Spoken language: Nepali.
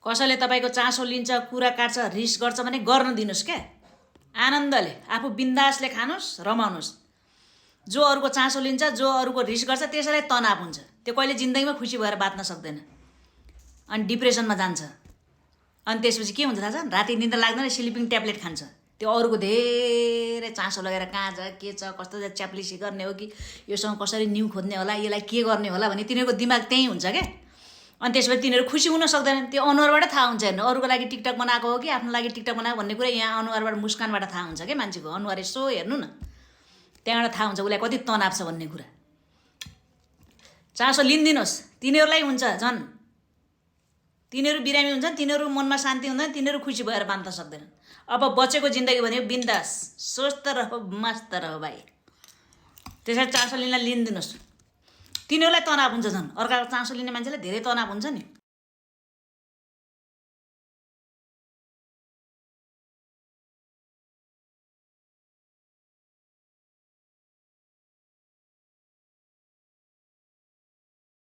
कसैले तपाईँको चासो लिन्छ, कुरा काट्छ, रिस गर्छ भने गर्न दिनुहोस् क्या। आनन्दले आफू बिन्दासले खानुहोस्, रमाउनुहोस्। जो अरूको चासो लिन्छ, जो अरूको रिस गर्छ, त्यसैलाई तनाव हुन्छ। त्यो कहिले जिन्दगीमा खुसी भएर बाँच्न सक्दैन अनि डिप्रेसनमा जान्छ। अनि त्यसपछि के हुन्छ थाहा छ? राति निद्रा लाग्दैन, स्लिपिङ ट्याब्लेट खान्छ। त्यो अरूको धेरै चासो लगेर कहाँ छ, के छ, कस्तो च्याप्लिसी गर्ने हो कि योसँग कसरी न्यु खोज्ने होला, यसलाई के गर्ने होला भन्ने तिनीहरूको दिमाग त्यहीँ हुन्छ क्या। अनि त्यसपछि तिनीहरू खुसी हुन सक्दैनन्। त्यो अनुहारबाट थाहा हुन्छ। हेर्नु, अरूको लागि टिकटक बनाएको हो कि आफ्नो लागि टिकटक बनाएको भन्ने कुरा यहाँ अनुहारबाट, मुस्कानबाट थाहा हुन्छ क्या। मान्छेको अनुहार यसो हेर्नु न, त्यहाँबाट थाहा हुन्छ उसलाई कति तनाव छ भन्ने कुरा। चासो लिन्दिनुहोस्, तिनीहरूलाई हुन्छ झन्। तिनीहरू बिरामी हुन्छन्, तिनीहरू मनमा शान्ति हुँदैन, तिनीहरू खुसी भएर बाँच्न सक्दैनन्। अब बचेको जिन्दगी भनेको बिन्दास, स्वस्थ रहो, मस्त रहो भाइ। त्यसरी चासो लिनलाई लिन्दिनुहोस्। तिनीहरूलाई तनाव हुन्छ झन्। अर्काको चासो लिने मान्छेलाई धेरै तनाव हुन्छ नि।